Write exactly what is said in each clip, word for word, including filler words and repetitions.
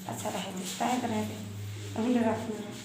अच्छा रहे दे, रहे दे, रहे दे। अभी ले रख, ले रख।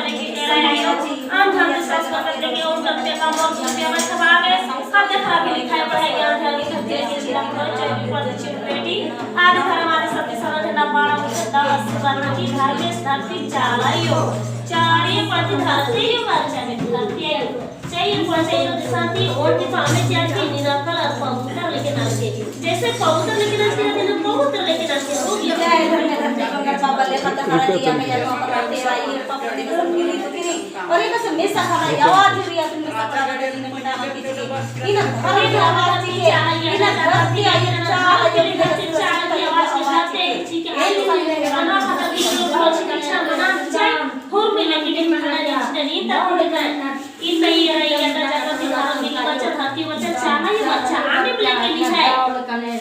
करे के डेरा आयो। आम धर्म के संस्कार करने के उन करते काम और करते हमें सभा में खाद्य खराबी लिखाई पढ़ाई के आधार के करते के जिला को चौकी पर दक्षिण बेटी आदि धर्म आदि शक्ति सरल झंडा पाड़ा मुझे दस बार की धार्मिक धरती चालायो। चारी पति धरती बार चाहे धरती आयो। चाहिए, चाहिए, जैसा कि और के पामे चाहिए कि निराकल और पवित्र लेके नाचके। जैसे पवित्र लेके नाचके, पवित्र लेके नाचके। जय धर्म धरती बंगर बाबा ले पता हरा दिया, मैं जानो पता तेरा ये पवित्र ने कसम के लिए तो किनी। और ये कसम में सहारा यावा जुरिया तुम में सहारा दे दिन में नाम की थी। इन धर्म की आवाज की है, इन धरती की आवाज की है, इन धरती की आवाज की है। ये नहीं है, मना पता की जो कुछ अच्छा मना चाहिए, हुर मिला के दिन मना नहीं चाहिए, तब होता है। इन्ना ई रई अड्डा जगह ती भारत की बच्चा, धरती बच्चा, चाहा ही बच्चा, आने भी लेके नहीं है।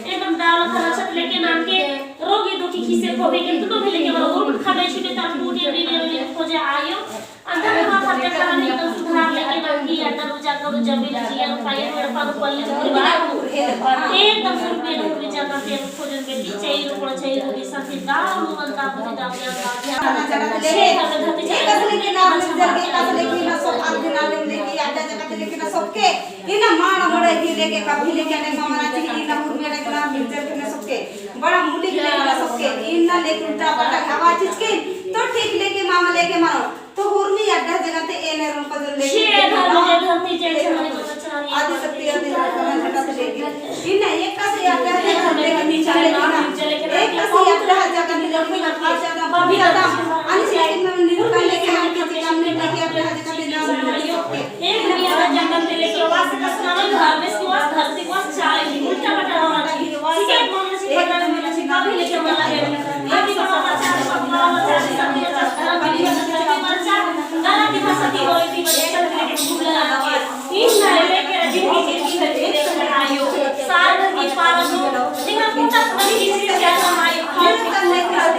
एकदम दाल खा रचत लेके नाम के रोगी दुखी खीसे को भी किंतु भी लेके बड़ा उर्म खाने छुटे तार टूटे भी ले ले खोजे आयो। अंदर में बात हत्या करा नहीं तो सुधार लेके नाम की अड्डा रो जगह रो जमीन जिया रो पाए रो एड़पा रो पल्ले रो बात। एकदम सुरपे रो भी जगह ते खोजन बेटी चाहिए रो पड़ा चाहिए रो भी साथी दाल मुगन का बुद्धि दाल ज्ञान दाल ध्यान। छे हमें धरती चाहिए। इन्ना माड़ा मोड़ा ही लेके कभी लेके आने मामा ना जी, इन्ना उर्मी लेके ना मिलजर के ना सबके, बड़ा मुली के लेके ना सबके, इन्ना लेके उल्टा पल्टा हवा चीज के, तो ठीक लेके मामा लेके मारो, तो उर्मी अड्डा जगह ते एने रंग पजल लेके छे धर्म जे धरती जे छे आदि शक्ति आदि शक्ति लेके। इन्ना एक का से अड्डा जगह ते लेके ना, एक का से अड्डा जगह ते लेके ना, ज्यादा, ज्यादा, अन से लेके ना, निरंतर लेके हम किसी काम में लेके अड्डा जगह ते ना, एक दुनिया का जंगल ते लेके वास का सुनावे, धार्मिक की वास, धरती की वास, चाहे उल्टा पल्टा होना चाहिए। ठीक है, मनुष्य पकड़ में मनुष्य कभी लेके मना है। आदि बाबा चाहे, बाबा चाहे, सब ये चाहे, धर्म की वास, धर्म की वास, गलत की भाषा की बोली थी, बच्चे सब लेके भूल लगा के। इन नए लेके जिंदगी, जिंदगी में लेके आयो। साल भर की पालन हो, लेकिन कुछ अपनी हिस्ट्री क्या कमाई, खाओ,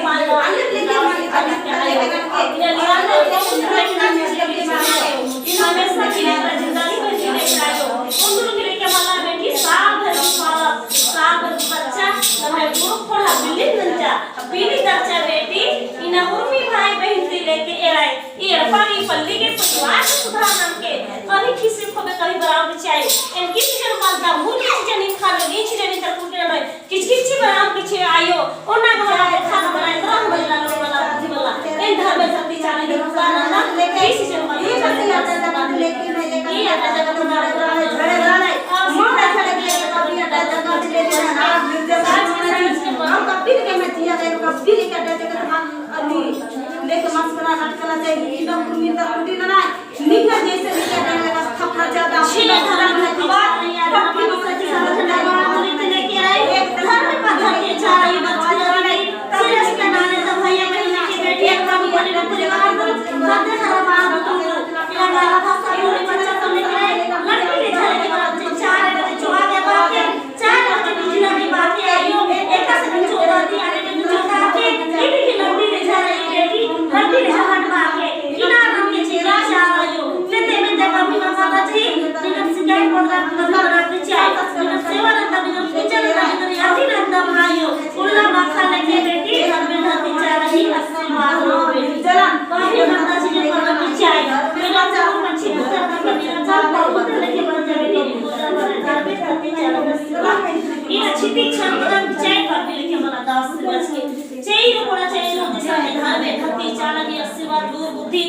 पालन हो। किच किच बराम पीछे आयो, ओना बराम खाना बनाए, बराम बल्ला, बल्ला, बल्ला। एन धर्म धरती चाले, बराम ना, किसी से मत, ये बस याद है, जगह लेके नहीं, ये याद है, जगह तो बड़ा, बड़ा है, बड़े, बड़ा है। माँ ऐसा लगे, कभी याद है, जगह लेके ना, ना, मिर्जा साथ में नहीं। हम कभी नहीं कहना चाहिए, अगर कभी नहीं कहना चाहिए, हम अभी लेके मस्करा, लटकना चाहिए, कि ना, उर्मी तक उड़ी ना, ना। निंगा जैसे निंगा जैसे थपड़ा ज्यादा। छे धर्म की बात नहीं यार, हम अपनी सच्ची समझ नहीं माना, बोले तो लेके आए। धर्म पद्धति चाही, बच्चा नहीं। सिर्फ के नाने तो भैया बहन की बेटी एक बार बोले ना परिवार को, बातें धर्म बात तो, इला गाला भाषा बोले बच्चा तो लेके आए। लड़की ले जाने के बाद चार बजे चुआ के बाद चार बजे बिजला की बात आयो, एका से चोदा दी, आने के चोदा दी, इनकी लंबी ले जा रही बेटी, लंबी ले जा हट बात है। इना रंग के चेहरा चाल आयो, मेते मेते कमी ना माता जी, निगम सिंगाई प्रोग्राम निगम बना के चाय, निगम सेवा रंग निगम विचार रंग निगम यादी रंग आयो, उल्ला माखा लेके बेटी, घर में धरती चाल रही, आशीर्वाद हो बेटी। जलन, कभी माता जी के प्रोग्राम चाय, मेरा चाल मच्छी पुत्र का निगम चाल, पुत्र लेके बन जावे, घर में धरती चाल रही। ई अच्छी दीक्षा प्रदान चाय पर भी लेके हमारा दास से बच के। चाय रो बड़ा चाय रो जैसा है, घर में धरती चाला की आशीर्वाद, दूर बुद्धि,